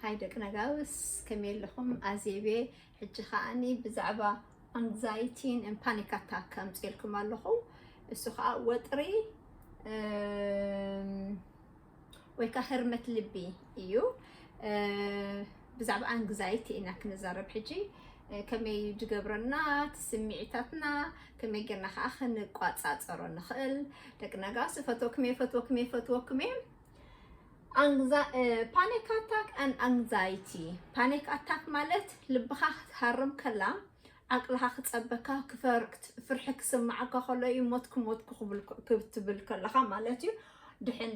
ሃይ ደቂ ነጋውስ፣ ከመይ ኣለኹም? ኣዜቤ። ሕጂ ከዓኒ ብዛዕባ ኣንግዛይቲን ን ፓኒክ ኣታክ ከምፅልኩም ኣለኹ። እሱ ከዓ ወጥሪ እም፣ ወይ ከዓ ህርመት ልቢ እዩ። እ፣ ብዛዕባ ኣንግዛይቲ ኢና ክንዛረብ ሕጂ። እ፣ ከመይ ዝገብረና፣ እቲ ስምዒታትና ከመይ ጌርና ከዓ ክንቋፃፀሮ ንኽእል። ደቂ ነጋውስ፣ ፈትወኩም እየ፣ ፈትወኩም እየ፣ ፈትወኩም እየ። Anxi- uh, panic attack and anxiety. Panic attack ማለት ልብኻ ክትሃርም ከላ፣ ዓቅልኻ ክጸበካ፣ ክፈር- ፍርሒ ክስምዓካ ከሎ እዩ። ሞትኩ፣ ሞትኩ ክብል- ክትብል ከለኻ ማለት እዩ። ድሕን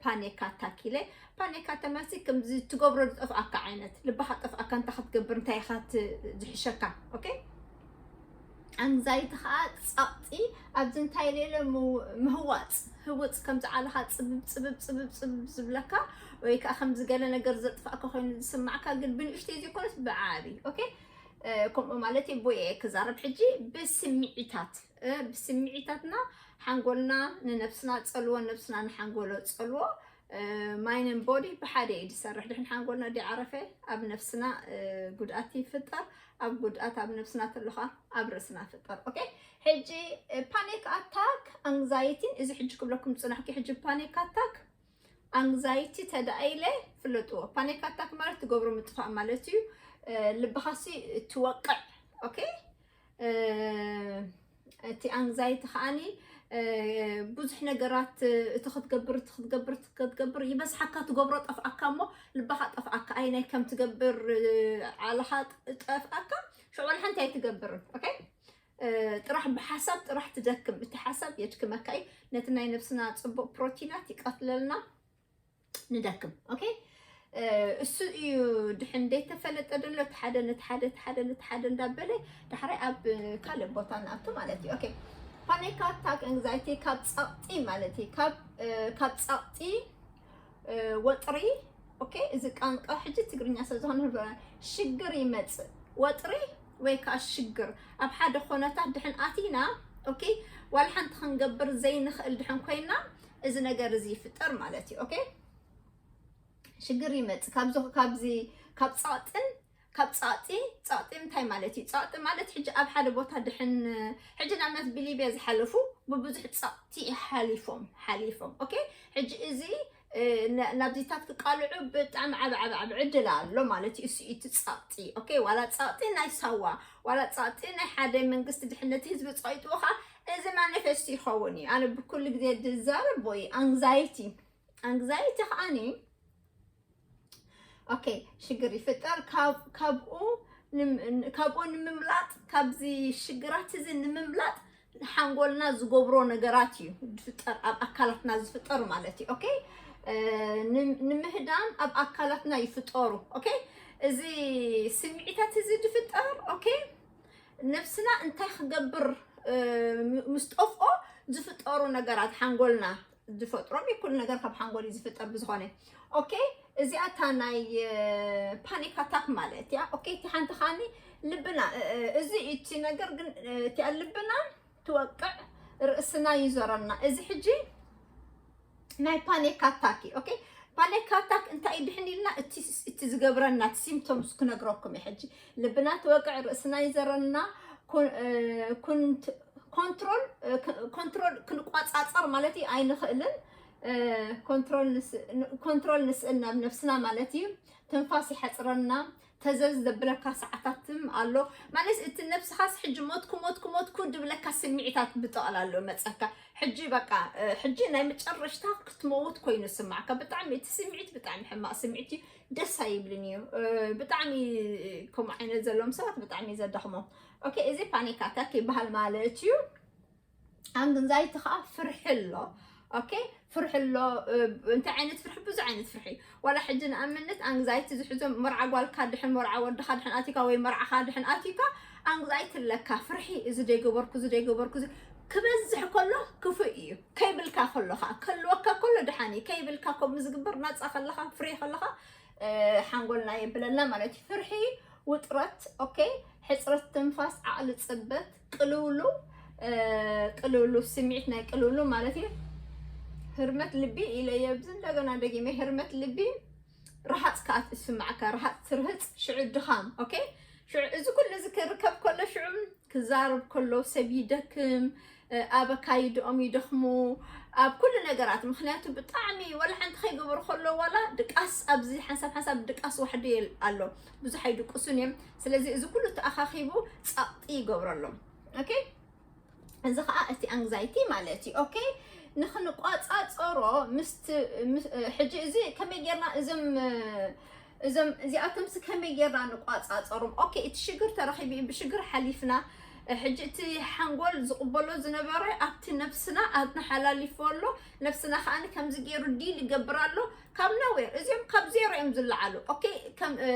ፓኒክ ኣታክ ኢለ፣ ፓኒክ ኣታክ ማለት ከምዚ ትገብሮ ዝጠፍኣካ ዓይነት፣ ልብኻ ጠፍኣካ፣ እንታይ ክትገብር፣ እንታይ ኢኻ ት- ዝሕሸካ። ኦኬ፣ ኣንግዛይቲ ከዓ ጸቕጢ፣ ኣብዚ እንታይ ኢለ ኢለ፣ ምህዋፅ፣ ህውፅ፣ ከምዚ ዓለኻ ፅብብ ፅብብ ፅብብ ፅብብ ዝብለካ፣ ወይ ከዓ ከምዚ ገለ ነገር ዘጥፋእካ ኮይኑ ዝስማዕካ፣ ግን ብንእሽተይ ዘይኮነስ ብዓቢ። ኦኬ፣ ከምኡ ማለት እዩ። ብየ ክዛረብ ሕጂ ብስምዒታት፣ ብስምዒታትና ሓንጎልና ንነብስና ፀልዎ፣ ነብስና ንሓንጎሎ ፀልዎ። ማይንን ቦዲ ብሓደ እዩ ዝሰርሕ። ድሕን ሓንጎልና ዲዓረፈ ኣብ ነፍስና ጉድኣት ይፍጠር። ኣብ ጉድኣት ኣብ ነፍስና ተለኻ ኣብ ርእስና ፍጠር። ኦኬ፣ ሕጂ ፓኒክ ኣታክ፣ ኣንግዛይቲን፣ እዚ ሕጂ ክብለኩም ዝፅናሕኩ ሕጂ ፓኒክ ኣታክ፣ ኣንግዛይቲ ተዳኢለ ፍለጥዎ። ፓኒክ ኣታክ ማለት ትገብሮ ምጥፋእ ማለት እዩ። ልብኻሲ ትወቅዕ። ኦኬ፣ እቲ ኣንግዛይቲ ከዓኒ ብዙሕ ነገራት እቲ ክትገብር እቲ ክትገብር እቲ ክትገብር ይበዝሓካ፣ ትገብሮ ጠፍኣካ፣ እሞ ልባኻ ጠፍኣካ። ኣይ ናይ ከም ትገብር ዓለኻ ጠፍኣካ። ሽዑ ወላ ሓንቲ ኣይትገብርን። ኦኬ፣ ጥራሕ ብሓሳብ ጥራሕ ትደክም። እቲ ሓሳብ የድክመካ እዩ። ነቲ ናይ ነብስና ፅቡቅ ፕሮቲናት ይቀትለልና። ንደክም። ኦኬ፣ እሱ እዩ ድሕን ዘይተፈለጠ ዘሎ፣ እቲ ሓደ ነቲ ሓደ፣ እቲ ሓደ ነቲ ሓደ እንዳበለ ዳሕራይ ኣብ ካልእ ቦታ ንኣቱ ማለት እዩ። ኦኬ፣ ፓኒክ ኣታክ፣ ኣንግዛይቲ ካብ ጸቕጢ ማለት እዩ፣ ካብ ካብ ጸቕጢ፣ ወጥሪ። ኦኬ፣ እዚ ቃንቃ ሕጂ ትግርኛ ስለ ዝኾነ ሽግር ይመጽእ። ወጥሪ ወይ ከዓ ሽግር ኣብ ሓደ ኮነታት ድሕን ኣቲና፣ ኦኬ፣ ዋላ ሓንቲ ክንገብር ዘይንኽእል ድሕን ኮይና፣ እዚ ነገር እዚ ይፍጠር ማለት እዩ። ኦኬ፣ ሽግር ይመጽእ። ካብዚ ካብዚ ካብ ጸቕጥን ካብ ጸቕጢ፣ ጸቕጢ እንታይ ማለት እዩ? ጸቕጢ ማለት ሕጂ ኣብ ሓደ ቦታ ድሕን፣ ሕጂ ንኣብነት ብሊብያ ዝሓለፉ ብብዙሕ ጸቕጢ ሓሊፎም ሓሊፎም። ኦኬ፣ ሕጂ እዚ ናብዚታት ክቃልዑ ብጣዕሚ ዓብ ዓብ ዓብ ዕድል ኣሎ ማለት እዩ። እሱ እቲ ጸቕጢ። ኦኬ፣ ዋላ ጸቕጢ ናይ ሳዋ፣ ዋላ ጸቕጢ ናይ ሓደ መንግስቲ ድሕነት ህዝቢ ጸቂጥዎ ከዓ እዚ ማኒፌስት ይኸውን እዩ። ኣነ ብኩሉ ግዜ ዝዛረብ ወይ ኣንግዛይቲ ኣንግዛይቲ ከዓኒ፣ ኦኬ፣ ሽግር ይፍጠር። ካብ- ካብኡ ንም- ካብኡ ንምምላጥ፣ ካብዚ ሽግራት እዚ ንምምላጥ ሓንጎልና ዝገብሮ ነገራት እዩ ዝፍጠር፣ ኣብ ኣካላትና ዝፍጠር ማለት እዩ። ኦኬ፣ እ፣ ንም- ንምህዳም ኣብ ኣካላትና ይፍጠሩ። ኦኬ፣ እዚ ስምዒታት እዚ ዝፍጠር፣ ኦኬ፣ ነብስና እንታይ ክገብር ምስ ጠፍኦ ዝፍጠሩ ነገራት ሓንጎልና ዝፈጥሮም እዩ። ኩሉ ነገር ካብ ሓንጎል እዩ ዝፍጠር ብዝኾነ። ኦኬ፣ እዚኣ እታ ናይ ፓኒክ ኣታክ ማለት እያ። ኦኬ፣ እቲ ሓንቲ ከዓኒ ልብና፣ እዚ እቲ ነገር ግን እቲኣ ልብና ትወቅዕ፣ ርእስና ይዞረና። እዚ ሕጂ ናይ ፓኒክ ኣታክ እዩ። ኦኬ፣ ፓኒክ ኣታክ እንታይ ድሕን ኢልና እቲ ዝገብረና እቲ ሲምፕቶምስ ክነግረኩም እየ ሕጂ። ልብና ትወቅዕ፣ ርእስና ይዘረና፣ ኮንትሮል ኮንትሮል ክንቋፃፀር ማለት እዩ ኣይንኽእልን። ኮንትሮል ንስእል ናብ ነብስና ማለት እዩ። ትንፋስ ይሓፅረና። ተዘዝ ዘብለካ ሰዓታትም ኣሎ ማለት እቲ ነብስኻስ ሕጂ ሞትኩ ሞትኩ ሞትኩ ድብለካ ስምዒታት ብጠቕላሎ መፀካ። ሕጂ በቃ ሕጂ ናይ መጨረሽታ ክትመውት ኮይኑ ስማዕካ። ብጣዕሚ እቲ ስምዒት ብጣዕሚ ሕማቕ ስምዒት እዩ። ደስ ኣይብልን እዩ። ብጣዕሚ ከምኡ ዓይነት ዘለዎም ሰባት ብጣዕሚ ዘዳኽሞም። ኦኬ፣ እዚ ፓኒክ ኣታክ ይበሃል ማለት እዩ። ኣንግዛይቲ ከዓ ፍርሒ ኣሎ። ኦኬ፣ ፍርሒ ኣሎ። እንታይ ዓይነት ፍርሒ? ብዙሕ ዓይነት ፍርሒ። ዋላ ሕጂ ንኣብነት ኣንግዛይቲ ዝሕዞም መርዓ ጓልካ ድሕን መርዓ ወድኻ ድሕን ኣቲካ ወይ መርዓኻ ድሕን ኣቲካ ኣንግዛይቲ ኣለካ። ፍርሒ፣ እዚ ደይገበርኩ፣ እዚ ደይገበርኩ፣ እዚ ክበዝሕ ከሎ ክፉእ እዩ። ከይብልካ ከሎ ከዓ፣ ከልወካ ከሎ ደሓን እዩ። ከይብልካ ከምኡ ዝግበር ናፃ ከለኻ፣ ፍሪ ከለኻ ሓንጎልና የብለና ማለት እዩ። ፍርሒ፣ ውጥረት፣ ኦኬ፣ ሕፅረት ትንፋስ፣ ዓቕሊ ፅበት፣ ቅልውሉ፣ ቅልውሉ ስምዒት ናይ ቅልውሉ ማለት እዩ። ህርመት ልቢ ኢለ የብዚ እንደገና ደጊመ ህርመት ልቢ፣ ረሃፅ ከዓ ትስማዓካ። ረሃፅ ትርህፅ፣ ሽዑ ድኻም። ኦኬ፣ ሽዑ እዚ ኩሉ እዚ ክርከብ ከሎ፣ ሽዑ ክዛረብ ከሎ ሰብ ይደክም፣ እ፣ ኣበካይድኦም ይደኽሙ ኣብ ኩሉ ነገራት። ምክንያቱ ብጣዕሚ ዋላ ሓንቲ ከይገበሩ ከሎ ዋላ ድቃስ ኣብዚ ሓንሳብ ሓንሳብ ድቃስ ዋሕዲ የል-፣ ኣሎ። ብዙሕ ኣይድቅሱን እዮም። ስለዚ እዚ ኩሉ ተኣኻኺቡ ጸቕጢ ይገብረሎም። ኦኬ፣ እዚ ከዓ እቲ ኣንግዛይቲ ማለት እዩ። ኦኬ፣ ንክንቋጻጸሮ ምስቲ ምስ-፣ ሕጂ እዚ ከመይ ጌርና እዞም እዞም እዚኣቶምስ ከመይ ጌርና ንቋጻጸሮም? ኦኬ፣ እቲ ሽግር ተረኺቡ እዩ፣ ብሽግር ሓሊፍና። ሕጂ እቲ ሓንጎል ዝቕበሎ ዝነበረ ኣብቲ ነብስና ኣትናሓላሊፎ ኣሎ። ነብስና ከዓኒ ከምዚ ገይሩ ዲል ይገብር ኣሎ። ካብ ናዌር እዚኦም ካብ ዜሮ እዮም ዝለዓሉ። ኦኬ፣ ከም፣ እ፣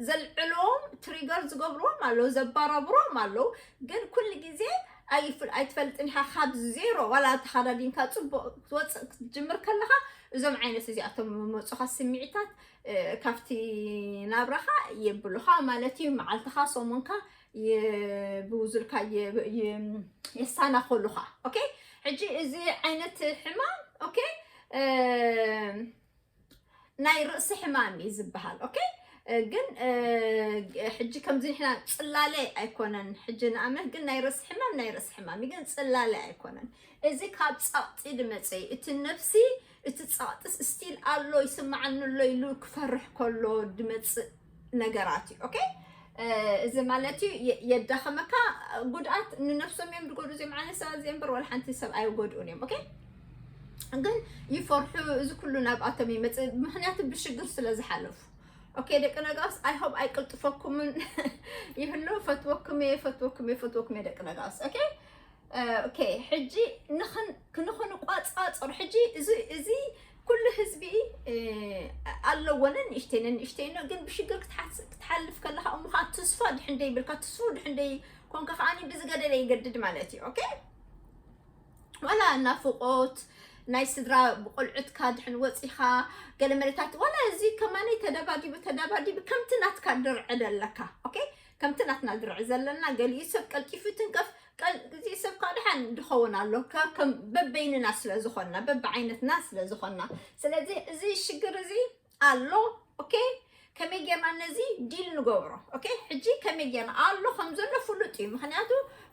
ዘልዕልዎም ትሪገር ዝገብርዎም ኣለዉ፣ ዘባራብርዎም ኣለዉ። ግን ኩሉ ግዜ ኣይፍል-፣ ኣይትፈልጥን ኢኻ። ካብ ዜሮ ዋላ ተኸዳዲንካ ጽቡቕ ክትወጽእ ክትጅምር ከለኻ እዞም ዓይነት እዚኣቶም መጹኻ ስምዒታት፣ እ፣ ካብቲ ናብራኻ የብሉኻ ማለት እዩ። መዓልትኻ፣ ሰሙንካ የ-፣ ብውዙልካ የ-፣ የ-፣ የሳናኸሉኻ። ኦኬ፣ ሕጂ እዚ ዓይነት ሕማም፣ ኦኬ፣ እ፣ ናይ ርእሲ ሕማም እዩ ዝበሃል። ኦኬ፣ እ፣ ግን፣ እ፣ ሕጂ ከምዚ ንሕና ጽላለ ኣይኮነን። ሕጂ ንኣብነት ግን ናይ ርእሲ ሕማም ናይ ርእሲ ሕማም እዩ፣ ግን ጽላለ ኣይኮነን። እዚ ካብ ጸቕጢ ድመጸ እዩ። እቲ ነፍሲ፣ እቲ ጸቕጢስ ስቲል ኣሎ፣ ይስምዓኒ ኣሎ ኢሉ ክፈርሕ ከሎ ድመጽእ ነገራት እዩ። ኦኬ፣ እ፣ እዚ ማለት እዩ የ-፣ የዳኸመካ። ጉድኣት ንነፍሶም እዮም ዝጎድኡ እዚኦም ዓይነት ሰባት እዚኦም እምበር ዋላ ሓንቲ ሰብ ኣይጎድኡን እዮም። ኦኬ፣ ግን ይፈርሑ። እዚ ኩሉ ናብኣቶም ይመጽእ፣ ምክንያቱ ብሽግር ስለ ዝሓለፉ። ኦኬ፣ ደቂ ነጋውስ፣ ኣይ ሆፕ ኣይቅልጥፈኩምን ይህሉ። ፈትወኩም እየ፣ ፈትወኩም እየ፣ ፈትወኩም እየ ደቂ ነጋውስ። ኦኬ፣ እ፣ ኦኬ፣ ሕጂ ንኽን-፣ ክንኽንቋጻጸር፣ ሕጂ እዚ፣ እዚ ኩሉ ህዝቢ፣ እ፣ ኣለዎ፣ ነንእሽተይ፣ ነንእሽተይ ነው፣ ግን ብሽግር ክትሓስ-፣ ክትሓልፍ ከለኻ፣ እሞ ኸዓ ተስፋ ድሕን ደይብልካ፣ ተስፉ ድሕን ደይ ኮንካ ከዓኒ ብዝገደደ ይገድድ ማለት እዩ። ኦኬ፣ ዋላ ናፍቆት ናይ ስድራ ብቆልዑትካ ድሕን ወፂኻ ገለ መለታት፣ ዋላ እዚ ከማነይ ተደባዲቡ፣ ተደባዲቡ ከምቲ ናትካ ድርዒ ደለካ። ኦኬ፣ ከምቲ ናትና ድርዒ ዘለና፣ ገሊኡ ሰብ ቀልጢፉ ትንከፍ፣ ቀል-፣ እዚ ሰብ ከዓ ድሓን ድኸውን ኣሎ፣ ከ-፣ ከም በበይንና ስለ ዝኾንና፣ በብዓይነትና ስለ ዝኾንና። ስለዚ እዚ ሽግር እዚ ኣሎ። ኦኬ፣ ከመይ ጌርና ነዚ ዲል ንገብሮ? ኦኬ፣ ሕጂ ከመይ ጌርና ኣሎ ከም ዘሎ ፍሉጥ እዩ። ምክንያቱ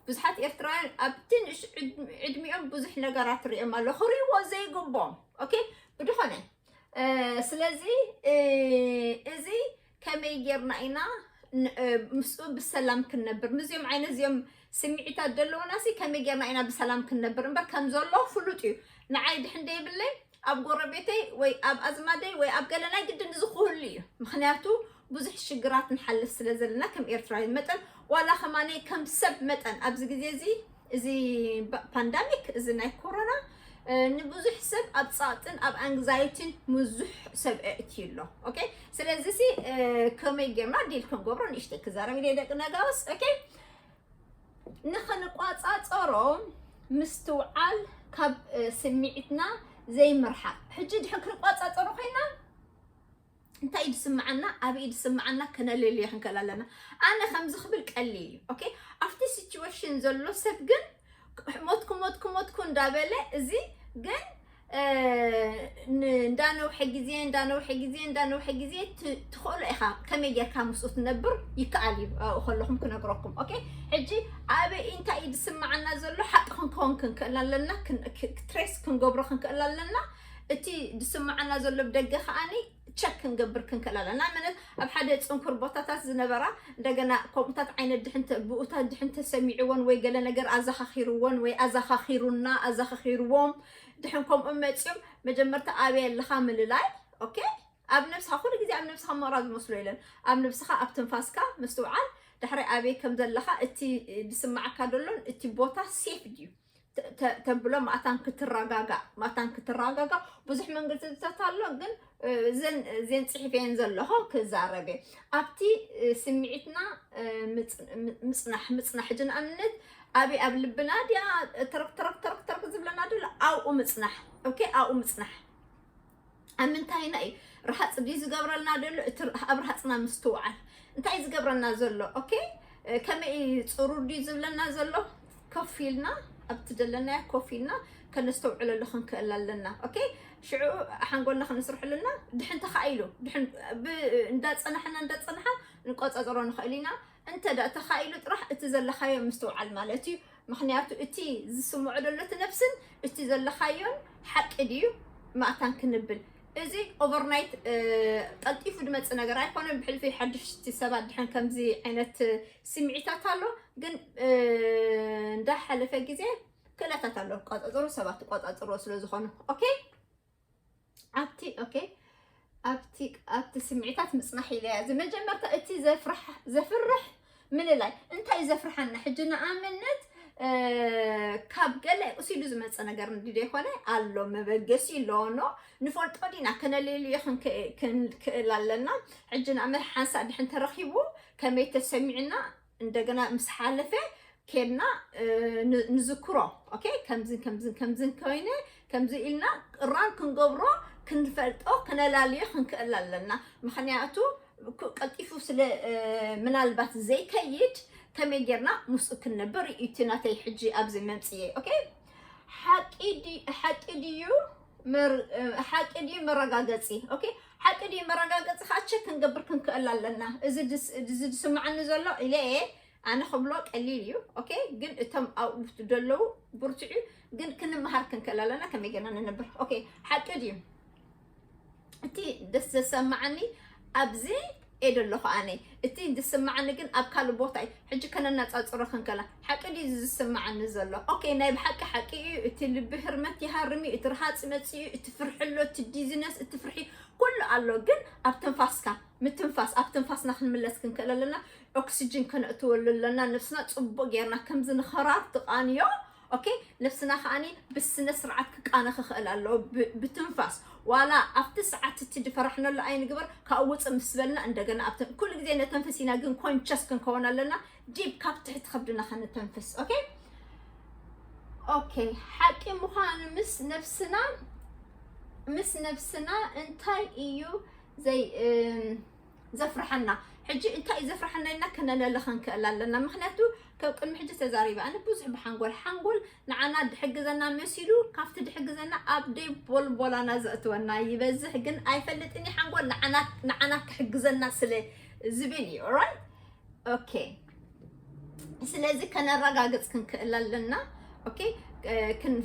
ብዙሓት ኤርትራውያን ኣብቲ ንእሽ-፣ ዕድ-፣ ዕድሚኦም ብዙሕ ነገራት ሪኦም ኣሎ፣ ክሪእዎ ዘይግብኦም። ኦኬ፣ ብድኾነ፣ እ፣ ስለዚ፣ እ፣ እዚ ከመይ ጌርና ኢና ን-፣ እ፣ ምስኡ ብሰላም ክንነብር? ምስዚኦም ዓይነት እዚኦም ስምዒታት ዘለውና ሲ ከመይ ጌርና ኢና ብሰላም ክንነብር? እምበር ከም ዘሎ ፍሉጥ እዩ። ንዓይ ድሕን ደይብለይ ኣብ ጎረቤተይ ወይ ኣብ ኣዝማደይ ወይ ኣብ ገለ ናይ ግድን እዚ ክህሉ እዩ። ምክንያቱ ብዙሕ ሽግራት ንሓልፍ ስለ ዘለና ከም ኤርትራዊ መጠን፣ ዋላ ከማነይ ከም ሰብ መጠን ኣብዚ ግዜ እዚ፣ እዚ ባ-፣ ፓንዳሚክ፣ እዚ ናይ ኮሮና፣ እ፣ ንብዙሕ ሰብ ኣብ ጸቕጥን ኣብ ኣንግዛይቲን ብዙሕ ሰብ ኣእትዩ ኣሎ። ኦኬ፣ ስለዚ ሲ፣ እ፣ ከመይ ጌርና ዲል ክንገብሮ ንእሽተይ ክዛረብ ኢለ ደቂ ነጋውስ። ኦኬ፣ ንኽንቋጻጸሮ ምስትውዓል፣ ካብ፣ እ፣ ስምዒትና ዘይምርሓቕ። ሕጂ ድሕን ክንቋጻጸሮ ኮይና እንታይ እዩ ዝስምዓና፣ ኣበይ እዩ ዝስምዓና ከነለልዮ ክንክእል ኣለና። ኣነ ከምዚ ክብል ቀሊል እዩ። ኦኬ፣ ኣብቲ ሲቹዌሽን ዘሎ ሰብ ግን ሞትኩ፣ ሞትኩ፣ ሞትኩ እንዳበለ፣ እዚ ግን፣ እ፣ ን-፣ እንዳነውሐ ግዜ፣ እንዳነውሐ ግዜ፣ እንዳነውሐ ግዜ ት-፣ ትኽእሎ ኢኻ። ከመይ ጌርካ ምስኡ ትነብር ይከኣል እዩ። ኣብኡ ከለኹም ክነግረኩም። ኦኬ፣ ሕጂ ኣበይ እንታይ እዩ ዝስምዓና ዘሎ ሓቂ ክንከውን ክንክእል ኣለና፣ ክን-፣ ክ-፣ ትሬስ ክንገብሮ ክንክእል ኣለና። እቲ ዝስምዓና ዘሎ ብደገ ከዓኒ ቸክ ክንገብር ክንክእል ኣለና። ንኣብነት ኣብ ሓደ ጽንኩር ቦታታት ዝነበራ፣ እንደገና ከምኡታት ዓይነት ድሕን ተ-፣ ብኡታት ድሕን ተሰሚዕዎን ወይ ገለ ነገር ኣዘኻኺርዎን ወይ ኣዘኻኺሩና፣ ኣዘኻኺርዎም፣ ድሕን ከምኡ መጺኦም መጀመርታ ኣበይ ኣለኻ ምልላይ። ኦኬ፣ ኣብ ነብስኻ፣ ኩሉ ግዜ ኣብ ነብስኻ ምቕራብ ዝመስሎ የለን። ኣብ ነብስኻ፣ ኣብ ትንፋስካ ምስትውዓል፣ ድሕሪ ኣበይ ከም ዘለኻ፣ እቲ ዝስምዓካ ዘሎን እቲ ቦታ ሴፍ ድዩ ተ-፣ ተ-፣ ተብሎ፣ ማእታን ክትረጋጋእ፣ ማእታን ክትረጋጋእ ብዙሕ መንገድታት ኣሎ፣ ግን፣ እ፣ ዘን፣ ዘን ጽሒፈየን ዘለኹ ክዛረብ እየ። ኣብቲ፣ እ፣ ስምዒትና፣ እ፣ ምጽ-፣ ም-፣ ምጽናሕ፣ ምጽናሕ። ሕጂ ንኣብነት፣ ኣበይ ኣብ ልብና ድያ ተረክ፣ ተረክ፣ ተረክ፣ ተረክ ዝብለና ዘሎ? ኣብኡ ምጽናሕ። ኦኬ፣ ኣብኡ ምጽናሕ። ኣብ ምንታይና እዩ ረሃጽ ድዩ ዝገብረልና ዘሎ? እቲ ር-፣ ኣብ ረሃጽና ምስትውዓል። እንታይ እዩ ዝገብረና ዘሎ? ኦኬ፣ እ፣ ከመይ እዩ ጽሩር ድዩ ዝብለና ዘሎ? ኮፍ ኢልና፣ ኣብቲ ዘለናዮ ኮፍ ኢልና፣ ከነስተውዕለሉ ክንክእል ኣለና። ኦኬ፣ ሽዑ ሓንጎልና ክንስርሐሉና ድሕን ተኻኢሉ ድሕን ብ- እንዳጸናሕና እንዳጸናሓ ንቆጻጸሮ ንኽእል ኢና። እንተ ደኣ ተኻኢሉ ጥራሕ እቲ ዘለኻዮ ምስትውዓል ማለት እዩ። ምኽንያቱ እቲ ዝስምዖ ዘሎ እቲ ነፍስን እቲ ዘለኻዮን ሓቂ ድዩ ማእታን ክንብል፣ እዚ ኦቨርናይት ቀልጢፉ ድመጽእ ነገር ኣይኮነን። ብሕልፊ ሓድሽቲ ሰባት ድሕን ከምዚ ዓይነት ስምዒታት ኣሎ፣ ግን እንዳሓለፈ ግዜ ክእለታት ኣሎ ቆጻጽሩ ሰባት ቆጻጽሮ ስለ ዝኾኑ። ኦኬ፣ ኣብቲ ኦኬ ኣብቲ ኣብቲ ስምዒታት ምጽናሕ ኢለ እያ። እዚ መጀመርታ እቲ ዘፍርሕ ዘፍርሕ ምልላይ እንታይ እዩ ዘፍርሓና? ሕጂ ንኣብነት ካብ ገለ ቁሲሉ ዝመጸ ነገር እንዲ ዘይኮነ ኣሎ፣ መበገሲ ኣለዎ። ንፈልጦ ዲና? ከነለልዮ ክንክእል ኣለና። ሕጂ ንኣብነት ሓንሳእ ድሕን ተረኺቡ ከመይ ተሰሚዕና እንደገና ምስ ሓለፈ ኬድና ንዝክሮ። ኦኬ፣ ከምዝን ከምዝን ከምዝን ኮይነ ከምዚ ኢልና ራን ክንገብሮ ክንፈልጦ ክነላልዮ ክንክእል ኣለና። ምክንያቱ ቀልጢፉ ስለ ምናልባት ዘይከይድ ከመይ ጌርና ምስኡ ክንነብር እዩ እቲ ናተይ ሕጂ ኣብዚ መምፅየ። ኦኬ፣ ሓቂ ድዩ ሓቂ ድዩ መረጋገፂ? ኦኬ፣ ሓቂ ድዩ መረጋገፂ ከዓ ቸክ ክንገብር ክንክእል ኣለና። እዚ ዝስምዓኒ ዘሎ ኢለ ኣነ ክብሎ ቀሊል እዩ። ኦኬ፣ ግን እቶም ኣብኡ ዘለዉ ብርትዑ ግን ክንምሃር ክንክእል ኣለና ከመይ ጌርና ንነብር። ኦኬ፣ ሓቂ ድዩ? እቲ ደስ ዘሰማዓኒ ኣብዚ እየ ዘለኹ ኣነ። እቲ ዝስማዓኒ ግን ኣብ ካልእ ቦታ እዩ። ሕጂ ከነነጻጽሮ ክንከላ ሓቂ ድዩ ዝስማዓኒ ዘሎ? ኦኬ፣ ናይ ብሓቂ ሓቂ እዩ። እቲ ልቢ ህርመት ይሃርም እዩ። እቲ ርሃጽ ይመጽእ እዩ። እቲ ፍርሒ ኣሎ፣ እቲ ዲዝነስ፣ እቲ ፍርሒ ኩሉ ኣሎ። ግን ኣብ ትንፋስካ ምትንፋስ፣ ኣብ ትንፋስና ክንምለስ ክንክእል ኣለና። ኦክሲጅን ከነእትወሉ ኣለና። ነብስና ጽቡቅ ጌርና ከምዚ ንኸራር ትቃንዮ። ኦኬ፣ ነብስና ከዓኒ ብስነ ስርዓት ክቃነ ክኽእል ኣለዎ ብትንፋስ። ዋላ ኣብቲ ሰዓት እቲ ድፈራሕነሉ ኣይንግበር፣ ካብኡ ውፅእ ምስ በልና እንደገና ኣብቲ ኩሉ ግዜ ነተንፍስ ኢና፣ ግን ኮንቸስ ክንከውን ኣለና። ዲብ ካብ ትሕቲ ከብድና ከነተንፍስ። ኦኬ፣ ኦኬ፣ ሓቂ ምዃኑ ምስ ነብስና ምስ ነብስና እንታይ እዩ ዘይ ዘፍርሐና? ሕጂ እንታይ እዩ ዘፍርሐና ኢልና ከነለለ ክንክእል ኣለና። ምክንያቱ ካብ ቅድሚ ሕጂ ተዛሪበ ኣነ ብዙሕ ብሓንጎል ሓንጎል ንዓና ድሕግዘና መሲሉ ካብቲ ድሕግዘና ኣብ ደይ ቦልቦላና ዘእትወና ይበዝሕ፣ ግን ኣይፈልጥን እዩ ሓንጎል ንዓና ክሕግዘና ስለ ዝብል እዩ። ኦራይት፣ ኦኬ። ስለዚ ከነረጋግጽ ክንክእል ኣለና። ኦኬ፣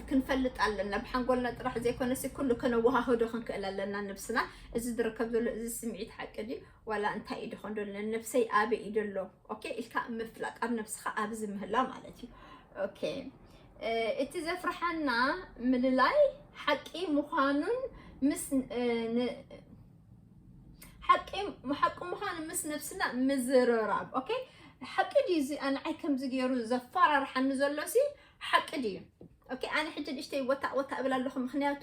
ክንፈልጥ ኣለና። ብሓንጎልና ጥራሕ ዘይኮነሲ ኩሉ ከነወሃህዶ ክንክእል ኣለና ነብስና። እዚ ዝርከብ ዘሎ እዚ ስምዒት ሓቂ ድዩ ዋላ እንታይ እዩ ድኾን ዘሎ? ነብሰይ ኣበይ እዩ ዘሎ? ኦኬ፣ ኢልካ ምፍላጥ ኣብ ነብስኻ ኣብዚ ምህላ ማለት እዩ። ኦኬ፣ እቲ ዘፍርሓና ምልላይ ሓቂ ምዃኑን ምስ ሓቂ ሓቂ ምዃኑ ምስ ነብስና ምዝርራብ። ኦኬ፣ ሓቂ ድዩ እዚ ኣንዓይ ከምዚ ገይሩ ዘፈራርሓኒ ዘሎ ሲ ሓቂ ድዩ? ኦኬ፣ ኣነ ሕጂ ንእሽተይ ወታእ ወታእ እብል ኣለኹ፣ ምክንያቱ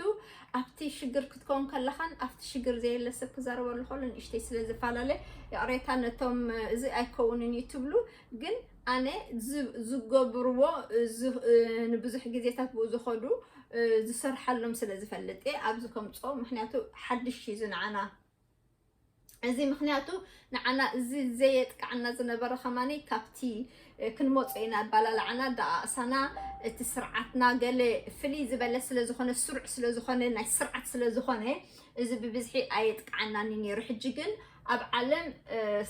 ኣብቲ ሽግር ክትከውን ከለኻን ኣብቲ ሽግር ዘየለ ሰብ ክዛረበሉ ከሎ ንእሽተይ ስለ ዝፈላለ ይቕሬታ ነቶም እዚ ኣይከውንን እዩ ትብሉ፣ ግን ኣነ ዝገብርዎ ንብዙሕ ግዜታት ብኡ ዝኸዱ ዝሰርሓሎም ስለ ዝፈልጥ እየ ኣብዚ ከምፅኦ፣ ምክንያቱ ሓድሽ እዩ ዝንዓና እዚ ምክንያቱ ንዓና እዚ ዘየጥቃዓና ዝነበረ ከማኒ ካብቲ ክንመጾ ኢና ኣባላልዓና ደኣእሳና እቲ ስርዓትና ገለ ፍልይ ዝበለ ስለ ዝኾነ ስሩዕ ስለ ዝኾነ ናይ ስርዓት ስለ ዝኾነ እዚ ብብዝሒ ኣየጥቃዓናን ነይሩ። ሕጂ ግን ኣብ ዓለም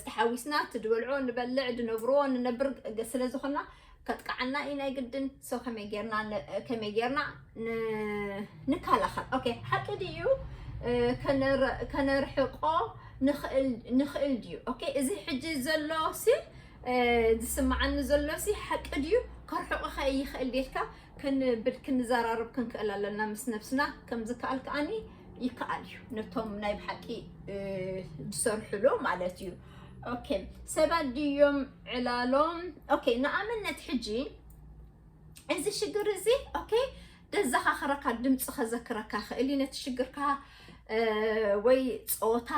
ዝተሓዊስና እቲ ድበልዖ ንበልዕ ድነብርዎ ንነብር ስለ ዝኾና ከጥቃዓና እዩ ናይ ግድን። So ከመይ ጌርና ከመይ ጌርና ንከላኸል? ኦኬ፣ ሓቂ ድዩ ከነርሕቆ ንኽእል ድዩ? ኦኬ፣ እዚ ሕጂ ዘሎ ሲ ዝስምዓኒ ዘሎ ሲ ሓቂ ድዩ? ከርሕቆ ከ ይኽእል ዴልካ ክንብል ክንዘራረብ ክንክእል ኣለና ምስ ነብስና። ከም ዝከኣል ከኣኒ ይከኣል እዩ ነቶም ናይ ብሓቂ ዝሰርሕሉ ማለት እዩ። ኦኬ፣ ሰባት ድዮም ዕላሎም? ኦኬ፣ ንኣብነት ሕጂ እዚ ሽግር እዚ ኦኬ ደዘኻኽረካ፣ ድምፂ ከዘክረካ ክእል እዩ ነቲ ሽግርካ፣ ወይ ፆታ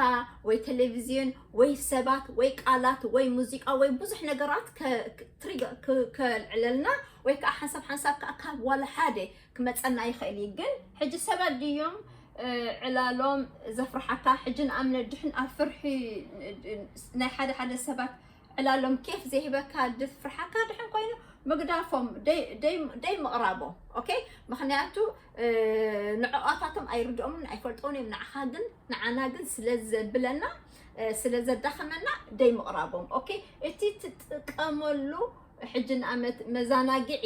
ወይ ቴሌቪዝዮን ወይ ሰባት ወይ ቃላት ወይ ሙዚቃ ወይ ብዙሕ ነገራት ትሪገር ከልዕለልና ወይ ከዓ ሓንሳብ ሓንሳብ ከዓ ካብ ዋላ ሓደ ክመፀና ይኽእል እዩ። ግን ሕጂ ሰባት ድዮም ዕላሎም ዘፍርሓካ? ሕጂ ንኣብነት ድሕን ኣብ ፍርሒ ናይ ሓደ ሓደ ሰባት ዕላሎም ኬፍ ዘይህበካ ድፍርሓካ ድሕን ኮይኑ ምግዳፎም ደይ ደይ ደይ ምቕራቦም። ኦኬ፣ ምኽንያቱ ንዕኦታቶም ኣይርድኦምን ኣይፈልጦን እዮም። ንዓኻ ግን ንዓና ግን ስለ ዘብለና ስለ ዘዳኸመና ደይ ምቕራቦም። ኦኬ፣ እቲ ትጥቀመሉ ሕጂ ንኣመት መዛናግዒ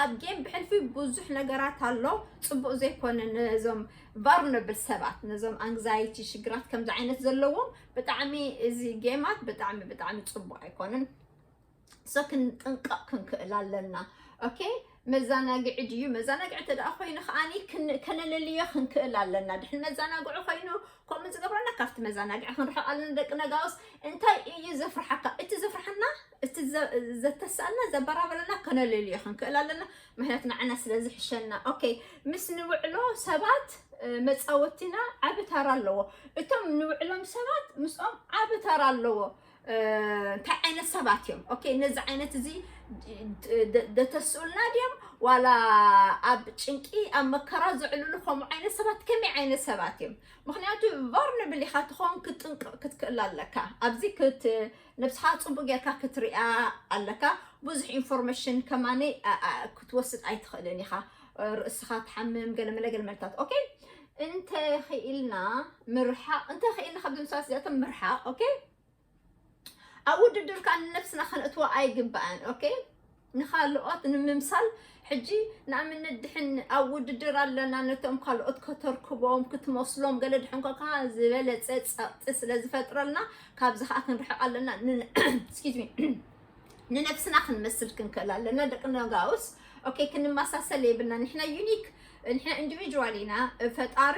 ኣብ ጌም ብሕልፊ ብዙሕ ነገራት ኣሎ። ጽቡቕ ዘይኮነ ነዞም ቫርነብል ሰባት፣ ነዞም ኣንግዛይቲ ሽግራት ከምዚ ዓይነት ዘለዎም ብጣዕሚ እዚ ጌማት ብጣዕሚ ብጣዕሚ ጽቡቕ ኣይኮነን። ሶ ክንጥንቀቕ ክንክእል ኣለና። ኦኬ፣ መዘናግዒ ድዩ? መዘናግዒ እንተ ደኣ ኮይኑ ከዓኒ ክን- ከነለልዮ ክንክእል ኣለና። ድሕን መዘናግዒ ኮይኑ ከምኡ ዝገብረና ካብቲ መዘናግዒ ክንርሕቕ ኣለና። ደቂ ነጋውስ እንታይ እዩ ዘፍርሓካ? እቲ ዘፍርሓና እቲ ዘ- ዘተስኣልና ዘበራበረና ከነለልዮ ክንክእል ኣለና። ምክንያቱ ንዓና ስለ ዝሕሸና። ኦኬ፣ ምስ ንውዕሎ ሰባት መፃወቲና ዓቢ ተራ ኣለዎ። እቶም ንውዕሎም ሰባት ምስኦም ዓቢ ተራ ኣለዎ። እንታይ ዓይነት ሰባት እዮም? ኦኬ፣ ነዚ ዓይነት እዚ ደተስኡልና ድዮም ዋላ ኣብ ጭንቂ ኣብ መከራ ዝዕልሉ ከምኡ ዓይነት ሰባት ከመይ ዓይነት ሰባት እዮም? ምክንያቱ ቨርንብል ኢካ ትኸውን ክትጥንቅቕ ክትክእል ኣለካ። ኣብዚ ክት ነብስኻ ጽቡቅ ጌርካ ክትሪኣ ኣለካ። ብዙሕ ኢንፎርሜሽን ከማኒ ክትወስድ ኣይትኽእልን ኢኻ። ርእስኻ ትሓምም ገለመለ ገለመለታት። ኦኬ፣ እንተ ኽኢልና ምርሓቕ እንተ ኽኢልና ካብዚ ምሳስ እዚኣቶም ምርሓቕ። ኦኬ፣ ኣብ ውድድር ከኣ ንነብስና ከነእትዋ ኣይግባእን። ኦኬ፣ ንኻልኦት ንምምሳል ሕጂ ንኣብነት ድሕን ኣብ ውድድር ኣለና ነቶም ካልኦት ከተርክቦም ክትመስሎም ገለ ድሕን ኮካ ዝበለጸ ጸቕጢ ስለ ዝፈጥረልና ካብዚ ከኣ ክንርሕቕ ኣለና። excuse me፣ ንነብስና ክንመስል ክንክእል ኣለና። ደቂ ነጋውስ ኦኬ ክንመሳሰል የብልና። ንሕና ዩኒክ ንሕና ኢንዲቪጁዋል ኢና። ፈጣሪ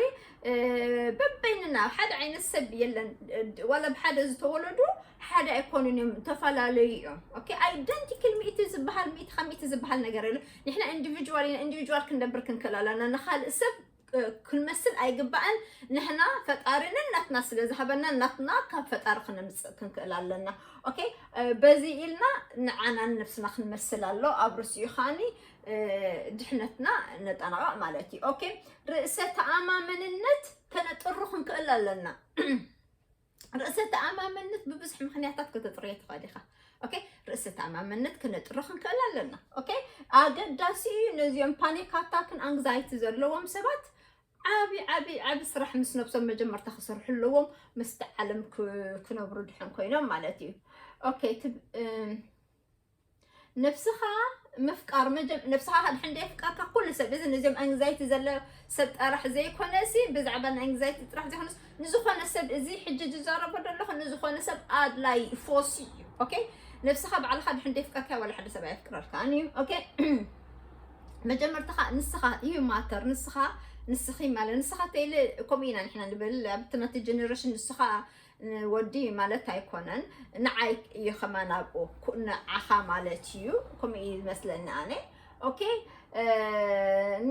በበይንና ሓደ ዓይነት ሰብ የለን። ዋላ ብሓደ ዝተወለዱ ሓደ ኣይኮኑን እዮም፣ ዝተፈላለዩ እዮም። ኦኬ፣ ኣይደንቲክል ሚእቲ ዝበሃል ሚእቲ ካብ ሚእቲ ዝበሃል ነገር የለ። ንሕና ኢንዲቪጁዋል ኢና። ኢንዲቪጁዋል ክንደብር ክንክእል ኣለና። ንካልእ ሰብ ክንመስል ኣይግባእን። ንሕና ፈጣሪ ነናትና ስለ ዝሃበና ናትና ካብ ፈጣሪ ክነምፅእ ክንክእል ኣለና። ኦኬ፣ በዚ ኢልና ንዓናን ነብስና ክንመስል ኣሎ። ኣብ ርእሲኡ ከዓኒ ድሕነትና ነጠናቐቕ ማለት እዩ። ኦኬ፣ ርእሰ ተኣማመንነት ከነጥሩ ክንክእል ኣለና። ርእሰ ተኣማመንነት ብብዙሕ ምክንያታት ከተጥርዮ ትኽእል ኢኻ። ኦኬ፣ ርእሰ ተኣማመንነት ከነጥሩ ክንክእል ኣለና። ኦኬ፣ ኣገዳሲ እዩ ነዚኦም ፓኒክ ኣታክን ኣንግዛይቲ ዘለዎም ሰባት ዓቢ ዓቢ ዓቢ ስራሕ ምስ ነብሶም መጀመርታ ክሰርሑ ኣለዎም። ምስቲ ዓለም ክነብሩ ድሕን ኮይኖም ማለት እዩ። ኦኬ፣ ነብስኻ ምፍቃር መጀም ነብስኻ ድሕን ደይ ፍቃርካ ኩሉ ሰብ እዚ ነዚኦም ኣንግዛይቲ ዘለ ሰብ ጥራሕ ዘይኮነ ሲ ብዛዕባ ናይ ኣንግዛይቲ ጥራሕ ዘይኮነስ ንዝኾነ ሰብ እዚ ሕጂ ዝዛረቦ ዘለኹ ንዝኾነ ሰብ ኣድላይ ፎሲ እዩ። ኦኬ፣ ነብስኻ ባዕልኻ ድሕን ደይ ፍቃርካ ዋላ ሓደ ሰብ ኣየፍቅረልካን እዩ። ኦኬ፣ መጀመርታኻ ንስኻ እዩ ማተር። ንስኻ ንስኺ ማለት ንስኻ ተይለ ከምኡ ኢና ንሕና ንብል ኣብቲ ናቲ ጀነሬሽን ንስኻ ወዲ ማለት ኣይኮነን። ንዓይ እዩ ከማን ኣብኡ ንዓኻ ማለት እዩ። ከምኡ እዩ ዝመስለኒ ኣነ። ኦኬ፣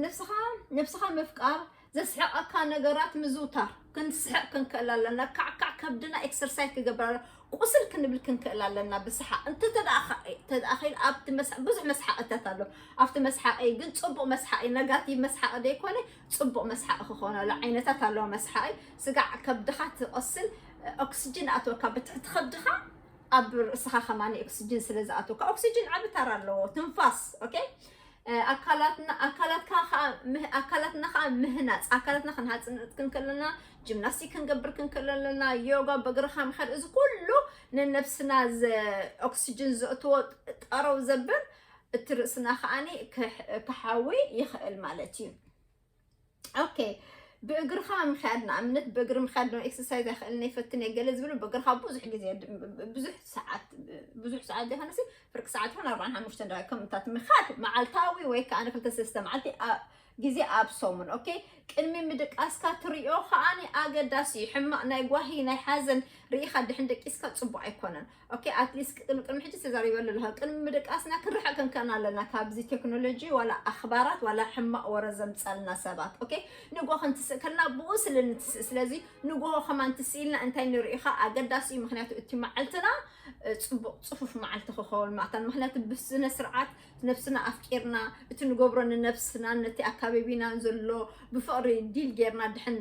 ንስኻ ነብስኻ ምፍቃር ዘስሕቐካ ነገራት ምዝውታር ክንስሕቕ ክንክእል ኣለና። ካዕካዕ ከብድና ኤክሰርሳይዝ ክገብር ኣለ ቁስል ክንብል ክንክእል ኣለና። ብስሓቕ እንተ ተደኣኺል ኣብቲ ብዙሕ መስሓቕታት ኣሎ። ኣብቲ መስሓቒ ግን ፅቡቕ መስሓቒ ነጋቲቭ መስሓቒ ዘይኮነ ፅቡቕ መስሓቒ ክኾን ኣሎ። ዓይነታት ኣለዎ መስሓቒ። ስጋዕ ከብድኻ ትቐስል ኦክስጅን ኣትወካ ብትሕቲ ከብድኻ ኣብ ርእስኻ ከማኒ ኦክስጅን ስለ ዝኣትወካ ኦክስጅን ዓቢ ታራ ኣለዎ ትንፋስ። ኦኬ፣ ኣካላትና ኣካላትካ ኣካላትና ከዓ ምህናፅ ኣካላትና ክንሃፅን ክንክለና ጂምናስቲክ ክንገብር ክንክለና ዮጋ በእግርኻ ምኸድ እዚ ኩሉ ንነብስና ኦክስጅን ዘእትዎ ጠረው ዘብል እቲ ርእስና ከዓኒ ክሓዊ ይኽእል ማለት እዩ። ኦኬ፣ ብእግርኻ ምኽያድ ንኣብነት ብእግሪ ምኽያድ ዶ ኤክሰርሳይዝ ኣይኽእልን ይፈትን እየ ገለ ዝብሉ ብእግርኻ ብዙሕ ግዜ ብዙሕ ሰዓት ብዙሕ ሰዓት ዘይኮነሲ ፍርቂ ሰዓት ይኹን ኣርባዓን ሓሙሽተን ደቂቕ ከምታት ምኻድ መዓልታዊ ወይ ከዓ ንክልተ ሰለስተ መዓልቲ ግዜ ኣብ ሰሙን። ኦኬ፣ ቅድሚ ምድቃስካ ትሪኦ ከዓኒ ኣገዳሲ እዩ። ሕማቕ ናይ ጓሂ ናይ ሓዘን ርኢኻ ድሕን ደቂስካ ፅቡቕ ኣይኮነን። ኦኬ፣ ኣትሊስት ቅድሚ ቅድሚ ሕጂ ተዛሪበሉ ኣለኹ። ቅድሚ ምድቃስና ክንርሕቕ ክንክእል ኣለና ካብዚ ቴክኖሎጂ ዋላ ኣኽባራት ዋላ ሕማቕ ወረ ዘምፃልና ሰባት። ኦኬ፣ ንጎ ክንትስእ ከልና ብኡ ስለ ንትስእ ስለዚ ንጎሆ ከማን ትስኢልና እንታይ ንርኢኻ ኣገዳሲ እዩ። ምክንያቱ እቲ መዓልትና ፅቡቕ ፅፉፍ መዓልቲ ክኸውን ማእታን ምክንያቱ ብስነ ስርዓት ነብስና ኣፍቂርና እቲ ንገብሮ ንነብስና ነቲ ኣካ ኣካባቢና ዘሎ ብፍቕሪ ዲል ጌርና ድሕን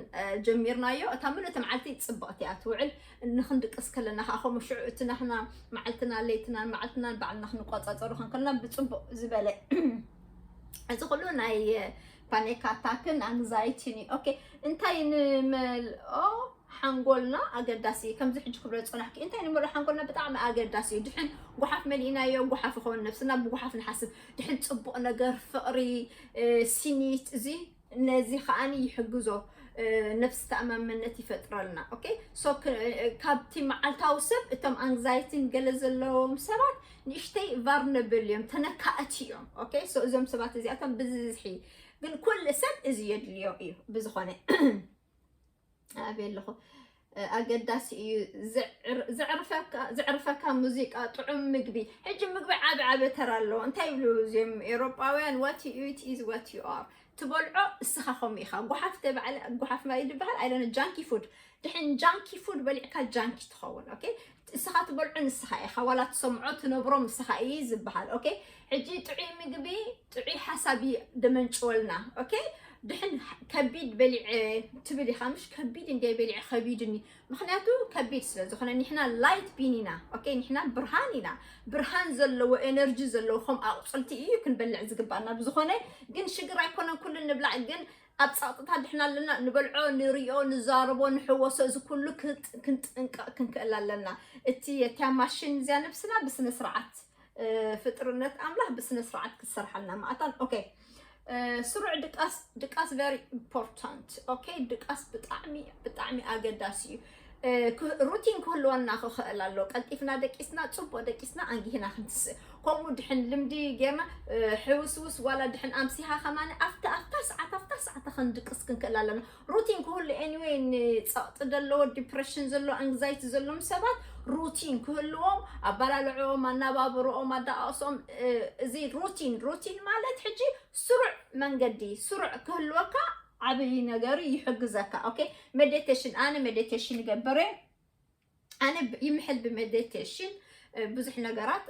ጀሚርናዮ፣ እታ ምልእቲ መዓልቲ ጽብቕቲ እያ ትውዕል። ንኽንድቅስ ከለና ከዓ ከምኡ ሽዑ እቲ ናህና መዓልትና ለይትናን መዓልትናን ባዕልና ክንቆጻጸሩ ከንከልና ብጽቡቕ ዝበለ። እዚ ኩሉ ናይ ፓኒክ ኣታክን ኣንግዛይቲን እዩ። ኦኬ፣ እንታይ ንመልኦ ሓንጎልና ኣገዳሲ እዩ። ከምዚ ሕጂ ክብሎ ዝጸናሕኩ እንታይ ንመልኦ ሓንጎልና ብጣዕሚ ኣገዳሲ እዩ። ድሕን ጓሓፍ መሊእናዮ ጓሓፍ ይኸውን ነብስና ብጓሓፍ ንሓስብ። ድሕን ጽቡቕ ነገር ፍቕሪ፣ ሲኒት እዚ ነዚ ከዓኒ ይሕግዞ። ነብስ ተኣማመነት ይፈጥረልና። ኦኬ፣ ሶ ካብቲ መዓልታዊ ሰብ እቶም ኣንግዛይቲን ገለ ዘለዎም ሰባት ንእሽተይ ቫርነብል እዮም፣ ተነካእቲ እዮም። ኦኬ፣ ሶ እዞም ሰባት እዚኣቶም ብዝዝሒ ግን ኩሉ ሰብ እዚ የድልዮ እዩ። ብዝኾነ ኣበይ ኣለኹ? ኣገዳሲ እዩ። ዘዕርፈካ ሙዚቃ፣ ጥዑም ምግቢ። ሕጂ ምግቢ ዓቢ ዓቢ ተራ ኣለዎ። እንታይ ይብሉ እዚኦም ኤውሮጳውያን? What you eat is what you are። ትበልዖ እስኻ ከምኡ ኢኻ። ጓሓፍ ተባዕለ ጓሓፍ ማይ ዝበሃል ኣይለነ ጃንኪ ፉድ። ድሕን ጃንኪ ፉድ በሊዕካ ጃንኪ ትኸውን። ኦኬ፣ እስኻ ትበልዖ ንስኻ ኢኻ። ዋላ ትሰምዖ ትነብሮ ንስኻ እዩ ዝበሃል። ኦኬ፣ ሕጂ ጥዑይ ምግቢ ጥዑይ ሓሳብ እዩ ደመንጭወልና። ኦኬ፣ ድሕን ከቢድ በሊዐ ትብል ኢኻ፣ ምሽ ከቢድ እንደ በሊዐ ከቢድኒ። ምኽንያቱ ከቢድ ስለ ዝኾነ፣ ንሕና ላይት ቢን ኢና። ኦኬ፣ ንሕና ብርሃን ኢና። ብርሃን ዘለዎ ኤነርጂ ዘለዎ ከም ኣቑፅልቲ እዩ ክንበልዕ ዝግባና። ብዝኾነ ግን ሽግር ኣይኮነን ኩሉ ንብላዕ፣ ግን ኣብ ጸቕጥታ ድሕና ኣለና። ንበልዖ፣ ንሪኦ፣ ንዛረቦ፣ ንሕወሶ፣ እዚ ኩሉ ክንጥንቀቕ ክንክእል ኣለና። እቲ እቲያ ማሽን እዚያ ነብስና ብስነ ስርዓት ፍጥርነት ኣምላኽ ብስነ ስርዓት ክትሰርሓልና ማእታን። ኦኬ፣ ስሩዕ ድቃስ፣ ድቃስ very important። ኦኬ፣ ድቃስ ብጣዕሚ ብጣዕሚ ኣገዳሲ እዩ። ሩቲን ክህልወና ክኽእል ኣሎ። ቀልጢፍና ደቂስና፣ ጽቡቕ ደቂስና፣ ኣንጊህና ክንትስእ። ከምኡ ድሕን ልምዲ ጌርና፣ ሕውስውስ ዋላ ድሕን ኣምሲኻ ከማን ኣብታ ኣብታ ሰዓት ኣብታ ሰዓት ክንድቅስ ክንክእል ኣለና። ሩቲን ክህሉ፣ ኤኒወይ፣ ንጸቕጢ ዘለዎ፣ ዲፕሬሽን ዘሎ፣ ኣንግዛይቲ ዘሎም ሰባት ሩቲን ክህልዎም፣ ኣባላልዕኦም፣ ኣናባብርኦም፣ ኣዳቃቅሶም፣ እዚ ሩቲን፣ ሩቲን ማለት ሕጂ ስሩዕ መንገዲ ስሩዕ ክህልወካ ዓብይ ነገር ይሕግዘካ። ኦኬ፣ ሜዲቴሽን፣ ኣነ ሜዲቴሽን ይገብር እየ። ኣነ ይምሕል ብሜዲቴሽን ብዙሕ ነገራት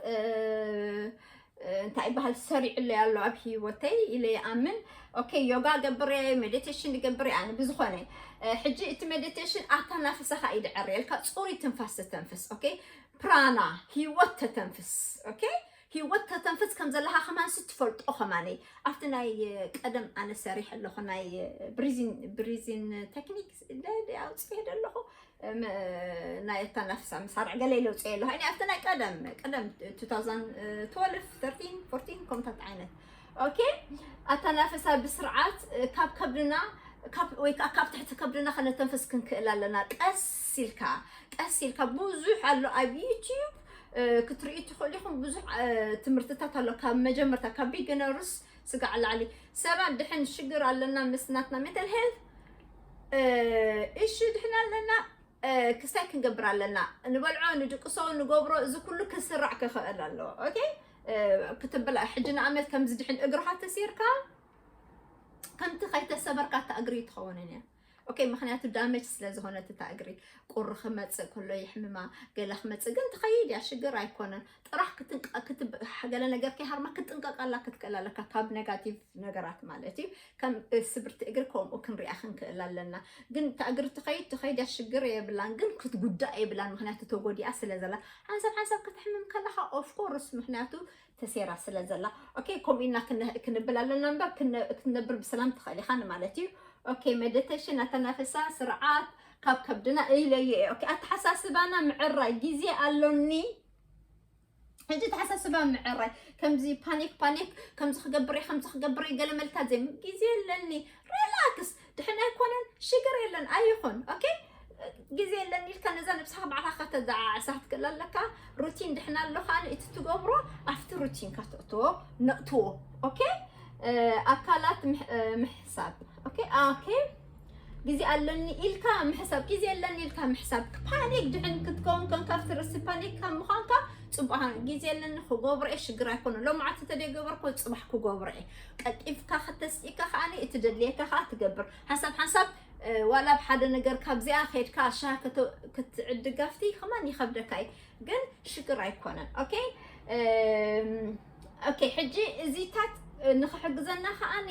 እንታይ ይበሃል ሰሪዕለይ ኣሎ ኣብ ህይወተይ ኢለ ይኣምን። ኦኬ፣ ዮጋ ገብር እየ፣ ሜዲቴሽን ይገብር እየ። ኣነ ብዝኾነ ሕጂ እቲ ሜዲቴሽን ኣተናፍሰኻ እዩ ድዕር የልካ፣ ጽሩይ ትንፋስ ተተንፍስ። ኦኬ፣ ፕራና ህይወት ተተንፍስ። ኦኬ፣ ህይወት ተተንፍስ ከም ዘለኻ ከማንስ ትፈልጦ። ከማነይ ኣብቲ ናይ ቀደም ኣነ ሰሪሕ ኣለኹ ናይ ብሪዚን ብሪዚን ቴክኒክ ኣውፅኤ ኣለኹ። ናይ ኣተናፍሳ መሳርዕ ገለ ኢለ ውፅኤ ኣለኹ። እኔ ኣብቲ ናይ ቀደም ቀደም two thousand twelve thirteen fourteen ከምታት ዓይነት። ኦኬ፣ ኣተናፍሳ ብስርዓት ካብ ከብድና ወይ ከዓ ካብ ትሕቲ ከብድና ከነተንፍስ ክንክእል ኣለና። ቀስ ኢልካ ቀስ ኢልካ ብዙሕ ኣሎ ኣብ ዩቲዩብ ክትርኢ ትኽእሉ ኢኹም። ብዙሕ ትምህርትታት ኣሎ ካብ መጀመርታ ካብ ቢግነርስ ስጋዕ ላዕሊ። ሰባት ድሕን ሽግር ኣለና ምስ ናትና ሜንታል ሄልት እሺ ድሕን ኣለና ክስታይ ክንገብር ኣለና። ንበልዖ ንድቅሶ ንገብሮ እዚ ኩሉ ክስራዕ ክኽእል ኣለዎ። ኦኬ፣ ክትብላ ሕጂ ንኣመት ከምዚ ድሕን እግርኻ ተሲርካ ከምቲ ከይተሰበርካ እታ እግሪ ትኸውንን እያ። ኦኬ፣ ምኽንያቱ ዳመጅ ስለ ዝኾነት እታ እግሪ ቁሪ ክመፅእ ከሎ ይሕምማ፣ ገለ ክመፅእ ግን ትኸይድ እያ፣ ሽግር ኣይኮነን። ጥራሕ ገለ ነገር ከይሃርማ ክትጥንቀቀላ ክትክእል ኣለካ ካብ ኔጋቲቭ ነገራት ማለት እዩ። ከም ስብርቲ እግሪ ከምኡ ክንሪኣ ክንክእል ኣለና። ግን እታ እግሪ ትኸይድ ትኸይድ እያ፣ ሽግር የብላን፣ ግን ክትጉዳእ የብላን፣ ምኽንያቱ ተጎዲኣ ስለ ዘላ። ሓንሳብ ሓንሳብ ክትሕምም ከለኻ ኦፍኮርስ፣ ምኽንያቱ ተሴራ ስለ ዘላ። ኦኬ፣ ከምኡ ኢልና ክንብል ኣለና እምበር ክትነብር ብሰላም ትኽእል ኢኻ ንማለት እዩ። ኦኬ፣ ሜዲቴሽን ኣተናፍሳ ስርዓት ካብ ከብድና ኢለየ። ኦኬ፣ ኣተሓሳስባና ምዕራይ ግዜ ኣሎኒ። ሕጂ ተሓሳስባ ምዕራይ ከምዚ ፓኒክ ፓኒክ ከምዚ ክገብር እየ ከምዚ ክገብር እየ ገለ መልታት ዘይ ግዜ ኣለኒ። ሪላክስ ድሕን ኣይኮነን ሽግር የለን ኣይኹን። ኦኬ፣ ግዜ የለን ኢልካ ነዛ ነብስኻ ባዕልኻ ከተዘዓዕሳ ክትክእል ኣለካ። ሩቲን ድሕን ኣሎ ከዓ እቲ ትገብሮ ኣብቲ ሩቲንካ ተእትዎ ነእትዎ። ኦኬ፣ ኣካላት ምሕሳብ። ኦኬ፣ ኦኬ፣ ግዜ ኣለኒ ኢልካ ምሕሳብ፣ ግዜ ኣለኒ ኢልካ ምሕሳብ። ፓኒክ ድሕን ክትከውን ከንካ ኣብቲ ርእሲ ፓኒክ ካብ ምዃንካ ጽቡቕ። ግዜ ኣለኒ ክገብሮ እየ፣ ሽግር ኣይኮነ። ሎማዓቲ ተደይገበርኮ ጽባሕ ክገብሮ እየ። ቀልጢፍካ ከተስኢካ ከዓኒ እቲ ደድልየካ ከኣ ትገብር። ሓንሳብ ሓንሳብ ዋላ ኣብ ሓደ ነገር ካብዚኣ ከድካ ኣሻ ክትዕድጋፍቲ ከማን ይኸብደካ እዩ፣ ግን ሽግር ኣይኮነን። ኦኬ፣ ኦኬ፣ ሕጂ እዚታት ንኽሕግዘና ከዓኒ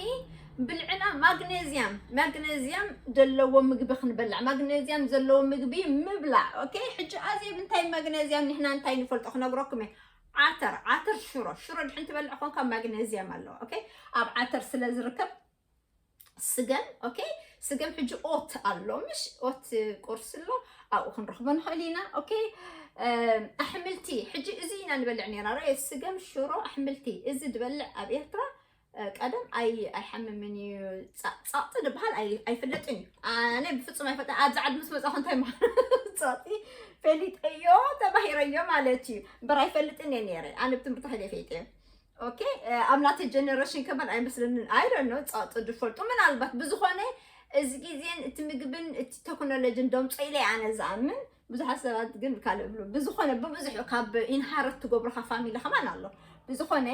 ብልዕና ማግኔዚያም ማግኔዚያም ዘለዎ ምግቢ ክንበልዕ፣ ማግኔዚያም ዘለዎ ምግቢ ምብላዕ። ኦኬ፣ ሕጂ ኣዜብ እንታይ ማግኔዚያም ንሕና እንታይ ንፈልጦ ክነግረኩም እየ። ዓተር ዓተር ሽሮ ሽሮ ድሕን ትበልዕ ኮንካ ማግኔዚያም ኣለዎ። ኦኬ፣ ኣብ ዓተር ስለ ዝርከብ ስገም። ኦኬ፣ ስገም ሕጂ ኦት ኣሎ ምሽ ኦት ቁርሲ ኣሎ ኣብኡ ክንረኽቦ ንኽእል ኢና። ኦኬ፣ ኣሕምልቲ ሕጂ እዚ ኢና ንበልዕ ነና ረ ስገም ሽሮ ኣሕምልቲ እዚ ዝበልዕ ኣብ ኤርትራ ቀደም ኣይ ኣይሓምምን እዩ። ጻቕጢ ዝበሃል ኣይፍለጥን እዩ። ኣነ ብፍጹም ኣይፈልጥን። ኣብዚ ዓዲ ምስ መጻኹ እንታይ ምዃኑ ጻቕጢ ፈሊጠዮ ተባሂረዮ ማለት እዩ። እምበር ኣይፈልጥን እየ ነይረ። ኣነ ብትምህርቲ ከይደ ፈይጠዮ። ኦኬ፣ ኣብ ናተ ጀነሬሽን ከማን ኣይመስለንን። ኣይ ዶንት ኖ ጻቕጢ ዝፈልጡ ምናልባት። ብዝኾነ እዚ ግዜን እቲ ምግብን እቲ ቴክኖሎጂን ደምጾ ኢለ ኣነ ዝኣምን። ብዙሓት ሰባት ግን ካልእ ብሉ። ብዝኾነ ብብዙሕ ካብ ኢንሃረት ትገብሮ ካብ ፋሚሊ ከማን ኣሎ። ብዝኾነ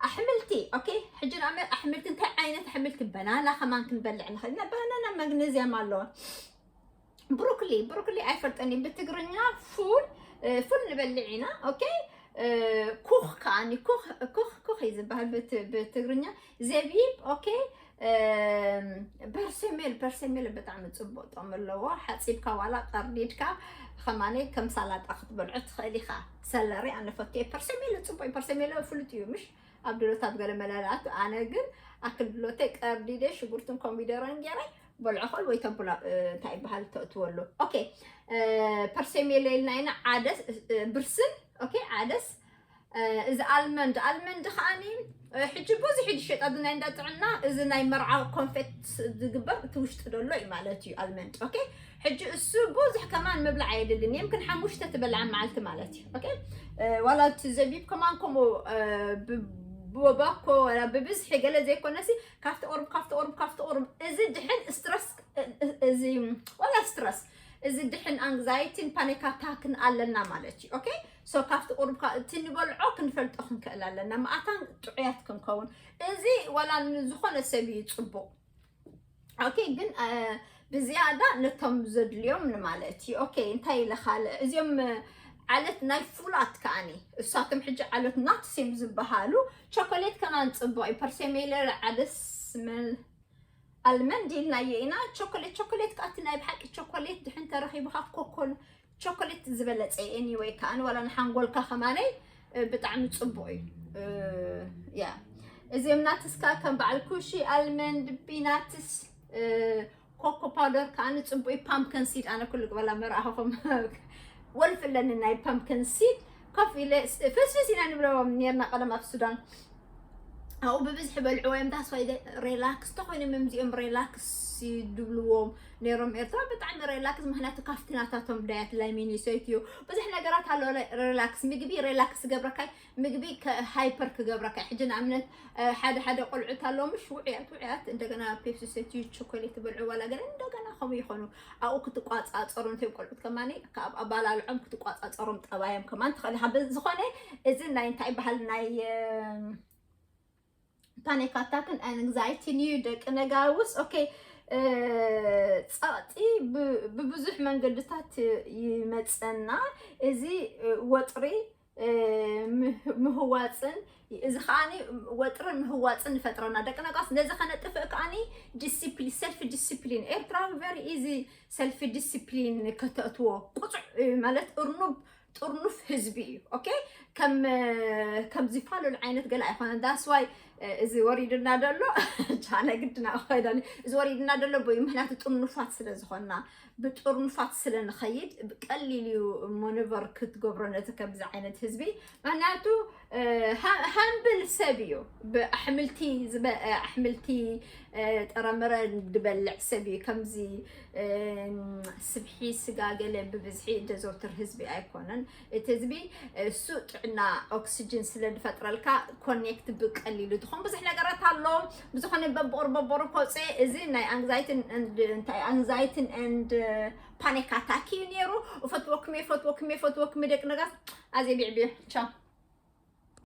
ኣሕምልቲ። ኦኬ፣ ሕጂ ንኣመት ኣሕምልቲ እንታይ ዓይነት ኣሕምልቲ? በናና ከማን ክንበልዕ ንኽእል ኢና። በናና ማግኔዚያም ኣለዎ። ብሮኮሊ ብሮኮሊ ኣይፈልጠን ብትግርኛ ፉል ፉል ንበልዕ ኢና። ኦኬ፣ ኩኽ ከዓኒ ኩኽ ኩኽ ኩኽ እዩ ዝበሃል ብትግርኛ። ዘቢብ። ኦኬ፣ በርሰሜል በርሰሜል ብጣዕሚ ፅቡቅ ጥቕሚ ኣለዎ። ሓፂብካ ዋላ ቀርዲድካ ከማነይ ከም ሳላጣ ክትበልዖ ትኽእል ኢኻ። ሰለሪ ኣነ ፈትየ። ፐርሰሜል ፅቡቅ እዩ። ፐርሰሜል ፍሉጥ እዩ ምሽ ኣብ ድሎታት ገለ መለላት። ኣነ ግን ኣክል ድሎተይ ቀርዲደ ሽጉርትን ኮሚደረን ገይረ በልዖ። ኽእል ወይ ተብላ እንታይ ይበሃል ተእትወሉ። ኦኬ፣ ፐርሰሜል ኢልና ኢና። ዓደስ ብርስን። ኦኬ፣ ዓደስ እዚ ኣልመንድ ኣልመንድ ከዓኒ ሕጂ ብዙሕ እዩ ዝሸጥ ኣብዚ ናይ እንዳ ጥዕና። እዚ ናይ መርዓ ኮንፌት ዝግበር እቲ ውሽጢ ዘሎ እዩ ማለት እዩ ኣልመንድ። ኦኬ፣ ሕጂ እሱ ብዙሕ ከማን ምብላዕ ኣየድልን። የምክን ሓሙሽተ ትበልዓ መዓልቲ ማለት እዩ። ኦኬ፣ ዋላ እቲ ዘቢብ ከማን ከምኡ ብባኮ ወላ ብብዝሒ ገለ ዘይኮነሲ ካብቲ ቁሩብ ካብቲ ቁሩብ ካብቲ ቁሩብ እዚ ድሕን ስትረስ እዚ ዋላ ስትረስ እዚ ድሕን ኣንግዛይቲን ፓኒክ ኣታክን ኣለና ማለት እዩ። ኦኬ፣ ሶ ካብቲ ቁሩብ እቲ ንበልዖ ክንፈልጦ ክንክእል ኣለና። መኣታን ጥዑያት ክንከውን እዚ ዋላ ንዝኾነ ሰብ እዩ ፅቡቅ። ኦኬ፣ ግን ብዝያዳ ነቶም ዘድልዮም ንማለት እዩ። ኦኬ፣ እንታይ ኢለ ካልእ እዚኦም ዓለት ናይ ፉላት ከዓኒ እሳቶም ሕጂ ዓለት ናትስ እዮም ዝበሃሉ። ቸኮሌት ከማን ፅቡቅ እዩ። ፐርሰሜለ ዓደስ ኣልመንድ ኢልናዮ ኢና። ቸኮሌት ቸኮሌት ከኣቲ ናይ ብሓቂ ቸኮሌት ድሕን ተረኺቡካ ኮኮን ቸኮሌት ዝበለፀ። ኤኒወይ ከዓኒ ዋላ ንሓንጎልካ ከማነይ ብጣዕሚ ፅቡቅ እዩ። ያ እዚኦም ናትስካ ከም በዓል ኩሺ ኣልመንድ ቢናትስ ኮኮ ፓውደር ከዓኒ ፅቡቅ እዩ። ፓምፕከን ሲድ ኣነ ኩሉ ግበላ መርኣኹም ወልፍ ኣለኒ ናይ ፓምፕከን ሲድ ኮፍ ኢለ ፍስፍስ ኢና ንብለዎም ነርና ቀደም ኣብ ሱዳን። ኣብኡ ብብዝሒ በልዕዎ እዮም። ዳስ ዋይ ሬላክስ እንተኮይኖም እዮም እዚኦም ሬላክስ ይድብልዎም ነይሮም። ኤርትራ ብጣዕሚ ሬላክስ ምክንያቱ ካብቲ ናታቶም ዳያት ላይሚን ይሰትዩ ብዙሕ ነገራት ኣሎ። ሬላክስ ምግቢ ሬላክስ ገብረካይ ምግቢ ሃይፐር ክገብረካ። ሕጂ ንኣብነት ሓደ ሓደ ቆልዑት ኣለዉ ምሽ ውዕያት ውዕያት እንደገና ፔፕሲ ሰትዩ ቸኮሌት በልዑ ዋላ ገለ እንደገና ከምኡ ይኾኑ። ኣብኡ ክትቋፃፀሩ እንተ ቆልዑት ከማኒ ካብ ኣባላልዖም ክትቋፃፀሮም ጠባዮም ከማን ትኽእል ኢኻ። ዝኾነ እዚ ናይ እንታይ በሃል ናይ ፓኒክ ኣታክን ኣንግዛይቲን እዩ ደቂ ነጋውስ። ኦኬ፣ ፀቕጢ ብብዙሕ መንገድታት ይመፀና። እዚ ወጥሪ ምህዋፅን እዚ ከዓኒ ወጥርን ምህዋፅን ንፈጥረና ደቂ ነጋውስ። ነዚ ከነጥፍእ ከዓኒ ዲስፕሊን ሰልፍ ዲስፕሊን ኤርትራዊ ቨሪ ኢዚ ሰልፍ ዲስፕሊን ከተእትዎ ቁፁዕ ማለት እርኑብ ጥርኑፍ ህዝቢ እዩ። ኦኬ፣ ከም ከምዚ ፋሉል ዓይነት ገለ ኣይኮነን። ዳስ ዋይ እዚ ወሪድና ደሎ ቻነ ግድና ኮይዳኒ እዚ ወሪድና ደሎ ቦይ ምክንያቱ ጥርኑፋት ስለ ዝኾንና ብጥርኑፋት ስለ ንኸይድ ብቀሊል እዩ ሞኒቨር ክትገብሮ ነቲ ከምዚ ዓይነት ህዝቢ። ምክንያቱ ሃምብል ሰብ እዩ። ብኣሕምልቲ ኣሕምልቲ ጥረምረ ዝበልዕ ሰብ እዩ። ከምዚ ስብሒ ስጋ ገለ ብብዝሒ ደዘውትር ህዝቢ ኣይኮነን። እቲ ህዝቢ እሱ ጥዕና ኦክስጅን ስለ ዝፈጥረልካ ኮኔክት ብቀሊሉ ትኾን ብዙሕ ነገራት ኣሎ። ብዝኾነ በብኦር በቦር ኮፀ እዚ ናይ ኣንግዛይትን እንታይ ኣንግዛይትን ኤንድ ፓኒክ ኣታክ እዩ ነይሩ። እፈትወኩም እየ፣ እፈትወኩም እየ፣ እፈትወኩም እየ ደቂ ነጋስ። ኣዜ ቢዕቢዕ ቻው።